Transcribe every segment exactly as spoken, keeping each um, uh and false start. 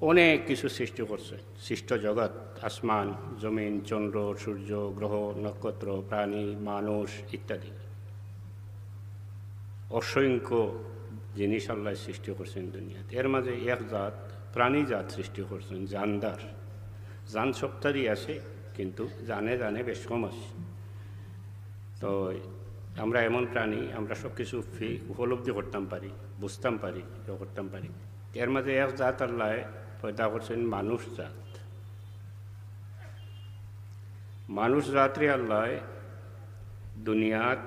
অনেক কিছু সৃষ্টি করছে, সৃষ্ট জগৎ, আসমান, জমিন, চন্দ্র, সূর্য, গ্রহ, নক্ষত্র, প্রাণী, মানুষ ইত্যাদি। অসংখ্য জিনিস আল্লাহ সৃষ্টি করছেন দুনিয়াত। এর মাঝে এক জাত, প্রাণী জাত সৃষ্টি করছেন, জানদার। জান সবতারই আছে, কিন্তু জানে জানে বেশ কম আছে। তো আমরা এমন প্রাণী, আমরা সব কিছু ফি-, উপলব্ধি করতাম পারি, বুঝতাম পারি, ইয়ে করতাম পারি। এর মাঝে এক জাত আল্লাহ পয়দা করছেন মানুষ জাত। মানুষ জাতরে আল্লাহ দুনিয়াত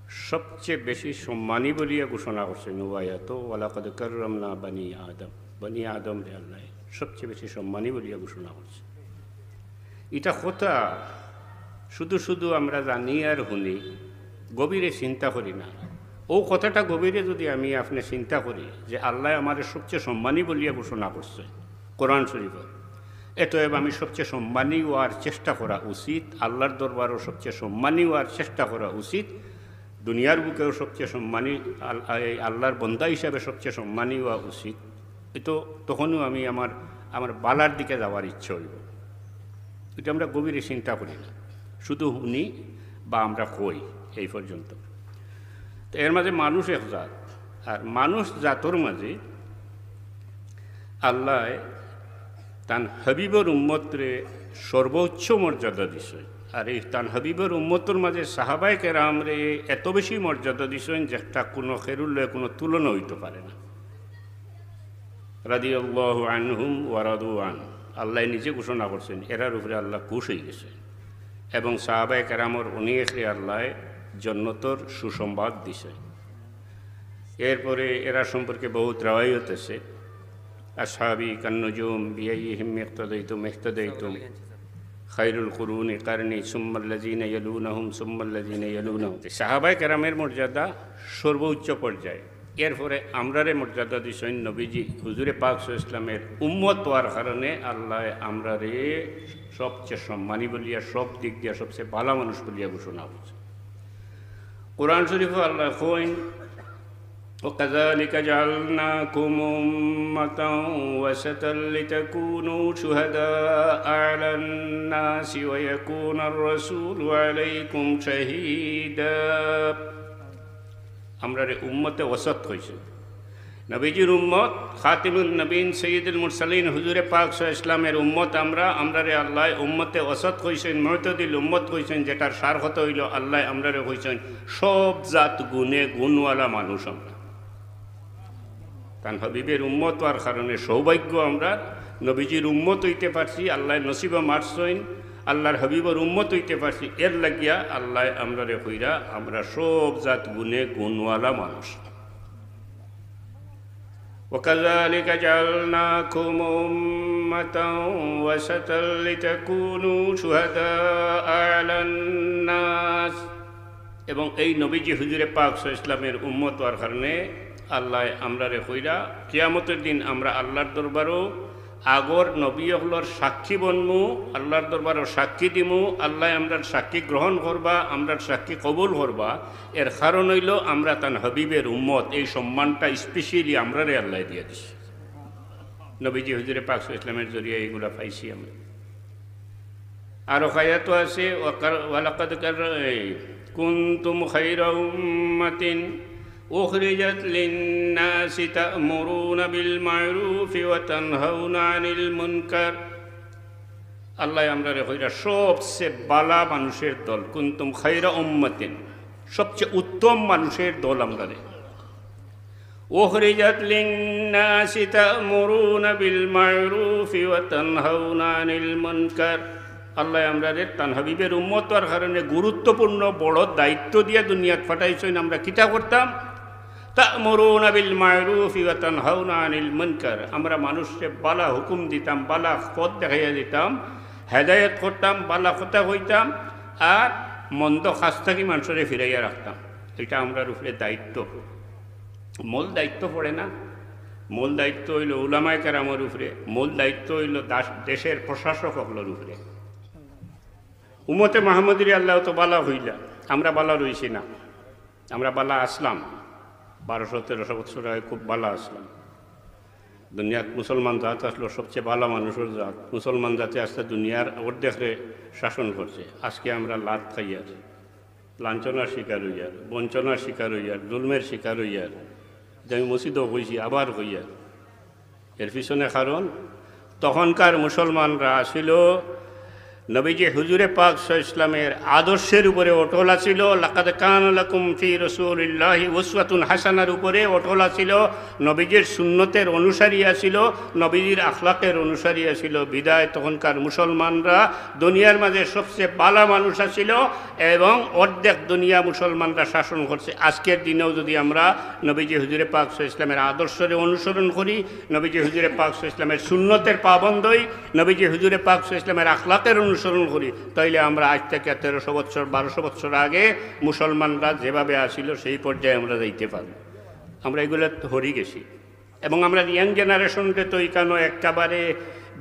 সবচেয়ে বেশি সম্মানী বলিয়া ঘোষণা করছেন। ও আয়াত, "ওয়ালাকাদ কাররামনা বানি আদম।" বনি আদমরে আল্লাহ সবচেয়ে বেশি সম্মানী বলিয়া ঘোষণা করছে। এটা কথা শুধু শুধু আমরা জানি আর শুনি, গভীরে চিন্তা করি না। ও কথাটা গভীরে যদি আমি আপনি চিন্তা করি যে আল্লাহ আমারে সবচেয়ে সম্মানী বলিয়া ঘোষণা করছে কোরআন শরীফে, অতএব আমি সবচেয়ে সম্মানী হওয়ার চেষ্টা করা উচিত, আল্লাহর দরবারও সবচেয়ে সম্মানী হওয়ার চেষ্টা করা উচিত, দুনিয়ার বুকেও সবচেয়ে সম্মানী, আল-, এই আল্লাহর বন্দা হিসাবে সবচেয়ে সম্মানী হওয়া উচিত। এ তো তখনও আমি আমার, আমার বালার দিকে যাওয়ার ইচ্ছা হইব। এটা আমরা গভীরে চিন্তা করি না, শুধু শুনি বা আমরা কই এই পর্যন্ত। তো এর মাঝে মানুষ এক জাত, আর মানুষ জাতর মাঝে আল্লাহ তান হাবিবর উম্মতরে সর্বোচ্চ মর্যাদা দিছেন। আর এই তান হাবিবর উম্মতর মাঝে সাহাবায়ে কেরামরে এত বেশি মর্যাদা দিছেন, যেটা কোনো খেরুর লয় কোনো তুলনা হইতে পারে না। রাদিয়াল্লাহু আনহুম ওয়া রাদু আন, আল্লাহ নিজে ঘোষণা করছেন, এরার উপরে আল্লাহ খুশ হয়ে গেছেন। এবং সাহাবায়ে কেরামর অনেকরে আল্লাহ জন্নতর সুসংবাদ দিছেন। এরপরে এরা সম্পর্কে বহুত রেওয়ায়ত আছে, "আসহাবি কান্নুজুম বিআইয়িহিম ইক্তাদাইতুম ইহতাদাইতুম, খায়রুল কুরুনি কারনি সুম্মাল্লাযিনা ইয়ালুনাহুম সুম্মাল্লাযিনা ইয়ালুনাহুম।" সাহাবায়ে কেরামের মর্যাদা সর্বোচ্চ পর্যায়ে। এরপরে আমরারে মর্যাদা দিছেন নবীজি হুজুরে পাক সাল্লাল্লাহু আলাইহি ওয়াসাল্লামের উম্মত হওয়ার কারণে আল্লাহ আমরারে সবচেয়ে সম্মানী বলিয়া, সব দিক দিয়া সবচেয়ে ভালা মানুষ বলিয়া ঘোষণা করছে। কোরআন শরীফে আল্লাহ কইন, "ওয়াকাযালিকা জাআলনাকুম উম্মাতাও ওয়াসাতাল লিতাকুনু শুহাদাআ আলান নাসি ওয়া ইয়াকুনার রাসূলু আলাইকুম শাহীদা।" আমরারে উম্মতে ওয়াসাত কইছেন। নবীজির উম্মত, খাতিমুন নবীন, সৈয়দুল মুরসালিন, হুজুরে পাক সাল্লাল্লাহু আলাইহি ওয়াসাল্লামের উম্মত আমরা, আমরারে আল্লাহ উম্মতে ওয়াসাত কইছেন, মুতাদিল উম্মত কইছেন, যেটার সার কথা হইল আল্লাহ আমরারে কইছেন সব জাত গুণে গুণওয়ালা মানুষ আমরা। তান হাবিবের উম্মত হওয়ার কারণে সৌভাগ্য আমরা, নবীজির উম্মত হইতে পারছি, আল্লাহ নসিবে মারছইন, আল্লাহর হাবিবর উম্মত হইতে পারছি, এর লাগিয়া আল্লাহ আমরারে কইরা আমরা সব জাত গুণে গুণওয়ালা মানুষ। وكذلك جعلناكم أمة وسطا لتكونوا شهداء على الناس। এবং এই নবীজি হুজুরে পাক সাল্লাল্লাহু আলাইহি ওয়াসাল্লামের উম্মত হওয়ার কারণে আল্লাহ আমরারে কইরা কিয়ামতের দিন আমরা আল্লাহর দরবারও আগর নবী অকলর সাক্ষী বনমু, আল্লাহর দরবারও সাক্ষী দিমু, আল্লাহ আমরার সাক্ষী গ্রহণ করবা, আমরার সাক্ষী কবুল করবা। এর কারণ হইল আমরা তান হাবিবের উম্মত, এই সম্মানটা স্পেশালি আমরারে আল্লাহ দিয়া দিছে। নবীজি হুজুরে পাক সাল্লাল্লাহু আলাইহি ওয়াসাল্লামের জরিয়া এইগুলা পাইছি আমরা। আরো আয়াত আছে, ওয়াকার-, ওয়ালাকাদ কার-, এই, কুনতুম খায়রা উম্মাতিন উখরিজাত লিন-নাসি তা'মুরুনা বিল মা'রুফি ওয়া তানহাউনা আনিল মুনকার। আল্লাহ আমরারে কইরা সবচেয়ে বালা মানুষের দল, কুনতুম খায়রা উম্মাতিন, সবচেয়ে উত্তম মানুষের দল আমরারে। উখরিজাত লিন-নাসি তা'মুরুনা বিল মা'রুফি ওয়া তানহাউনা আনিল মুনকার। আল্লাহ আমরারে তান হাবিবের উম্মত হওয়ার কারণে গুরুত্বপূর্ণ বড় দায়িত্ব দিয়া দুনিয়াত পাঠাইছইন। আমরা কিতা করতাম? তা'মুরুনা বিল মা'রুফি ওয়া তানহাউনা আনিল মুনকার। আমরা মানুষরে বালা হুকুম দিতাম, বালা পথ দেখাইয়া দিতাম, হেদায়েত করতাম, বালা কথা কইতাম, আর মন্দ কাজ থাকি মানুষরে ফিরাইয়া রাখতাম। এটা আমরার উপরে দায়িত্ব। মূল দায়িত্ব পড়ে না, মূল দায়িত্ব হইল উলামায়ে কেরামর উপরে, মূল দায়িত্ব হইল দাস-, দেশের প্রশাসক অকলর উপরে। উম্মতে মাহমুদীরে আল্লাহ তো বালা হইলা, আমরা বালা রইছি না, আমরা বালা আসলাম, বারোশো তেরোশো বছর আগে খুব বালা আসলাম। দুনিয়াত মুসলমান জাত আসলো সবচেয়ে ভালা মানুষর জাত। মুসলমান জাতে আস্তা দুনিয়ার অর্ধেকরে শাসন করছে। আজকে আমরা লাত খাইয়ার, লাঞ্ছনার শিকার হইয়ার, বঞ্চনার শিকার হইয়ার, জুলমের শিকার হইয়ার। যে আমি মসজিদও কইছি, আবার কইয়ার। এর পিছনে কারণ, তখনকার মুসলমানরা আসিল নবীজি হুজুরে পাক সাল্লাল্লাহু আলাইহি ওয়াসাল্লামের আদর্শের উপরে অটল আছিল। লাকাদ কানা লাকুম ফি রাসূলিল্লাহি উসওয়াতুন হাসানার উপরে অটল আছিল, নবীজির সুন্নতের অনুসারী আছিল, নবীজির আখলাকের অনুসারী আছিল। বিদায় তখনকার মুসলমানরা দুনিয়ার মাঝে সবচেয়ে ভালা মানুষ আছিল এবং অর্ধেক দুনিয়া মুসলমানরা শাসন করছে। আজকের দিনেও যদি আমরা নবীজি হুজুরে পাক সাল্লাল্লাহু আলাইহি ওয়াসাল্লামের আদর্শরে অনুসরণ করি, নবীজি হুজুরে পাক সাল্লাল্লাহু আলাইহি ওয়াসাল্লামের সুন্নতের পাবন্দ হই, নবীজি হুজুরে পাক সাল্লাল্লাহু আলাইহি ওয়াসাল্লামের আখলাকের অনুসরণ করি, তাইলে আমরা আজ থেকে তেরোশো বছর, বারোশো বছর আগে মুসলমানরা যেভাবে আসিল, সেই পর্যায়ে আমরা যাইতে পারব। আমরা এগুলো হরি গেছি। এবং আমরা ইয়াং জেনারেশনরে তো এখানো একেবারে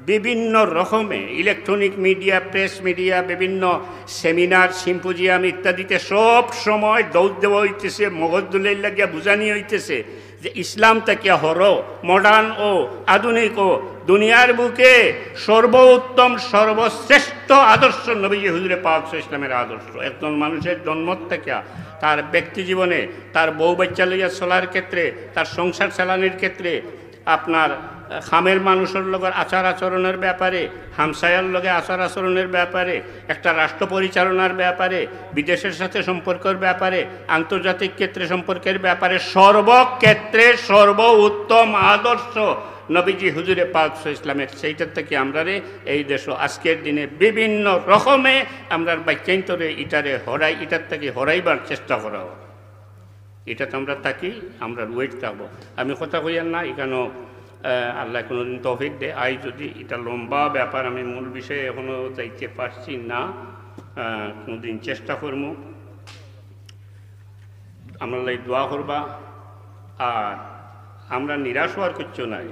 বিভিন্ন রকমে, ইলেকট্রনিক মিডিয়া, প্রেস মিডিয়া, বিভিন্ন সেমিনার, সিম্পোজিয়াম ইত্যাদিতে সব সময় দৌড় দেওয়া হইতেছে, মগজ দুলের লাগিয়া বুঝানি হইতেছে যে ইসলাম থাকিয়া হর, মডার্ন ও আধুনিক ও দুনিয়ার বুকে সর্বোত্তম, সর্বশ্রেষ্ঠ আদর্শ নবীজি হুজুরে পাক সাল্লাল্লাহু আলাইহি ওয়াসাল্লামের আদর্শ। একজন মানুষের জন্ম থাকিয়া তার ব্যক্তি জীবনে, তার বউ বাচ্চা লইয়া চলার ক্ষেত্রে, তার সংসার চালানির ক্ষেত্রে, আপনার, আহ, খামের মানুষের লগে আচার আচরণের ব্যাপারে, হামসায়ার লগে আচার আচরণের ব্যাপারে, একটা রাষ্ট্র পরিচালনার ব্যাপারে, বিদেশের সাথে সম্পর্কের ব্যাপারে, আন্তর্জাতিক ক্ষেত্রে সম্পর্কের ব্যাপারে, সর্বক্ষেত্রে সর্বোত্তম আদর্শ নবীজি হুজুরে পাক সাল্লাল্লাহু আলাইহি ওয়াসাল্লামের। সেইটার থেকে আমরারে এই দেশো আজকের দিনে বিভিন্ন রকমে আমরার বাচ্চাইন্তরে ইটারে হরাই, ইটার থেকে হরাইবার চেষ্টা করা হয়। ইটাত আমরা থাকি, আমরার ওয়েট থাকবো। আমি কথা কইয়ার না, এখানো, আহ, আল্লাহ কোনোদিন তৌফিক দে। আই যদি ইটা লম্বা ব্যাপার, আমি মূল বিষয়ে এখনো যাইতে পারছি না, আহ, কোনোদিন চেষ্টা করমু। আমরার লাগি দোয়া করবা, আর আমরা নিরাশ হওয়ার কিচ্ছু নাই।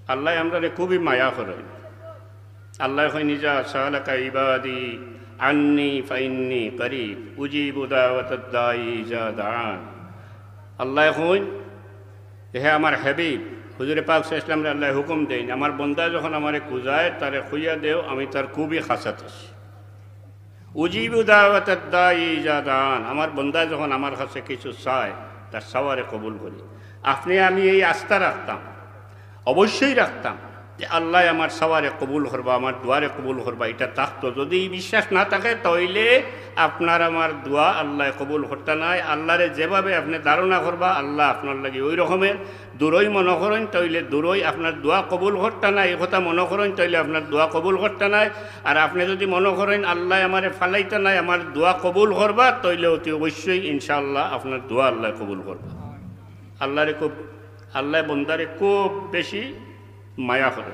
আল্লাহ আমরারে খুবই মায়া করে। আল্লাহ কইন, "ইজা সাআলাকা ইবাদি আন্নি ফাইন্নি করিব, উজিবু দাওয়াতাদ দাঈ ইজা দাআন।" আল্লাহ কইন, "হে আমার হাবিব", হুজুরে পাক সাল্লাল্লাহু আলাইহি ওয়াসাল্লামরে আল্লাহ হুকুম দেইন, "আমার বন্দা যখন আমারে খুজায়, তারে কইয়া দেও, আমি তার খুবই খাসাত আছি।" উজিবু দাওয়াতাদ দাঈ ইজা দাআন, আমার বন্দা যখন আমার কাছে কিছু চায়, তার চাওয়ারে কবুল করি। আপনি আমি এই আস্থা রাখতাম, অবশ্যই রাখতাম যে আল্লাহ আমার চাওয়ারে কবুল করবা, আমার দোয়ারে কবুল করবা, ইটা থাকতো। যদি এই বিশ্বাস না থাকে, তাইলে আপনার আমার দোয়া আল্লাহ কবুল করতা নায়। আল্লাহরে যেভাবে আপনি ধারণা করবা, আল্লাহ আপনার লাগি ওই রকমের। দূরই মনে করইন, তাইলে দূরই আপনার দোয়া কবুল করতা নায়, এই কথা মনে করইন, তাইলে আপনার দোয়া কবুল করতা নায়। আর আপনি যদি মনে করইন আল্লাহ আমারে ফালাইতা নায়, আমার দোয়া কবুল করবা, তাইলে অতি অবশ্যই ইনশাআল্লাহ আপনার দোয়া আল্লাহ কবুল করবা। আল্লাহরে খুব, আল্লাহ বন্দারে খুব বেশি মায়া করে।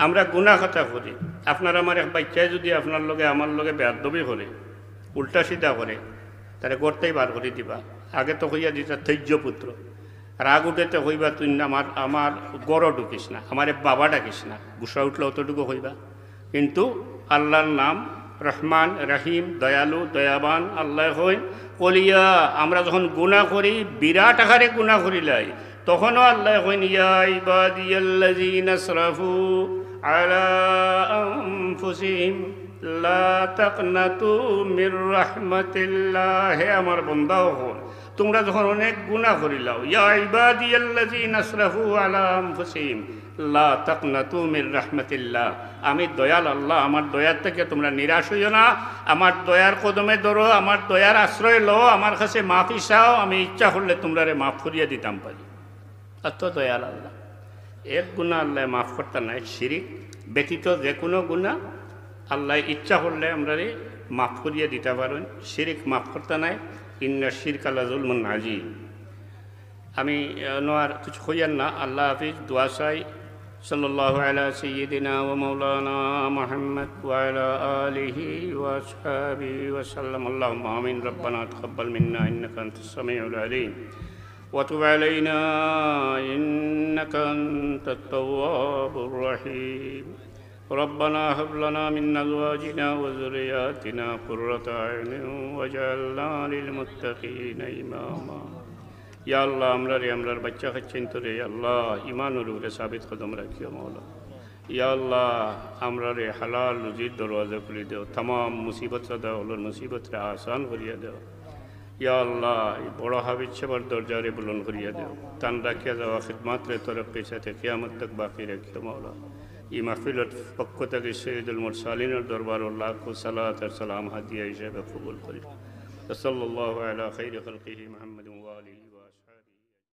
আমরা গুনাহ খাতা করি। আপনার আমার এক বাচ্চায় যদি আপনার লগে, আমার লগে বেয়াদবি করে, উল্টা সিধা করে, তারে ঘর থাকি বার করি দিবা। আগে তো কইয়া দিতা, "ত্যাজ্য পুত্র।" রাগ উঠে তো কইবা, "তুই না আমার, আমার ঘরো ঢুকিস না, আমারে বাবা ডাকিস না।" গুসা উঠলে অতটুকু কইবা। কিন্তু আল্লাহর নাম রহমান, রহিম, দয়ালু, দয়াবান। আল্লাহ কইন, কলিয়া, আমরা যখন গুনাহ করি, বিরাট আকারে গুনাহ করিলাই, তখনও আল্লাহ কইন, "ইয়া ইবাদিয়াল্লাযীনা আসরাফু আলা আনফুসিহিম লা তাকনাতু মির রাহমাতিল্লাহ।" হে আমার বন্দা অকল, তোমরা যখন অনেক গুনাহ করিলাও, "ইয়া ইবাদিয়াল্লাযীনা আসরাফু আলা আনফুসিহিম লা তাকনাতু মির রাহমাতিল্লাহ।" আমি দয়াল আল্লাহ, আমার দয়ার থেকে তোমরা নিরাশ হইও না, আমার দয়ার কদমে ধরো, আমার দয়ার আশ্রয় লও, আমার কাছে মাফি চাও, আমি ইচ্ছা করলে তোমরারে মাফ করিয়া দিতাম পারি। অত দয়াল আল্লাহ। এক গুনাহ আল্লাহ মাফ করতা নায়, শিরিক ব্যতীত যে কোনো গুনাহ আল্লাহ ইচ্ছা করলে আমরারে মাফ করিয়া দিতা পারইন, শিরিক মাফ করতা নায়। ইন্না শিরকা লাজুলমুন আযীম। আমি, আহ, নোয়ার কিছু কইয়ার না। আল্লাহ হাফিজ। দোয়া চাই। সাল্লাল্লাহু আলা সাইয়্যিদিনা ওয়া মাওলানা মুহাম্মদ ওয়া আলা আলিহি ওয়া আসহাবিহি ওয়া সাল্লাম। আল্লাহুম্মা আমিন। রব্বানা তাকাব্বাল মিন্না ইন্নাকা আনতাস সামিউল আলিম ওয়া তুব আলাইনা ইন্নাকা আনতাত তাওয়াবুর রহিম। ربنا هب لنا من أزواجنا وذرياتنا قرة أعين واجعلنا للمتقين إماما. ইয়া আল্লাহ, আমরারে, আমরার বাচ্চা কাচ্চাইন্তরে, ইয়া আল্লাহ, ইমানর উপরে সাবিত কদম রাখিও মাওলা। ইয়া আল্লাহ, আমরারে হালাল রুজির দরওয়াজা খুলি দেও, তামাম মুসিবত সদা অকলর মুসিবতরে আসান করিয়া দেও। ইয়া আল্লাহ, এই বড় হাফিজ সাবর দরজারে বুলন্দ করিয়া দেও, তান রাখিয়া যাওয়া খিদমতরে তরক্কির সাথে কিয়ামত তক বাকি রাখিও মাওলা। এই মাহফিলর পক্ষ থাকি সৈয়দুল মুরসালিনর দরবারো লাখো সালাত আর সালাম হাদিয়া হিসাবে কবুল করিও। وصلى الله على خير خلقه محمد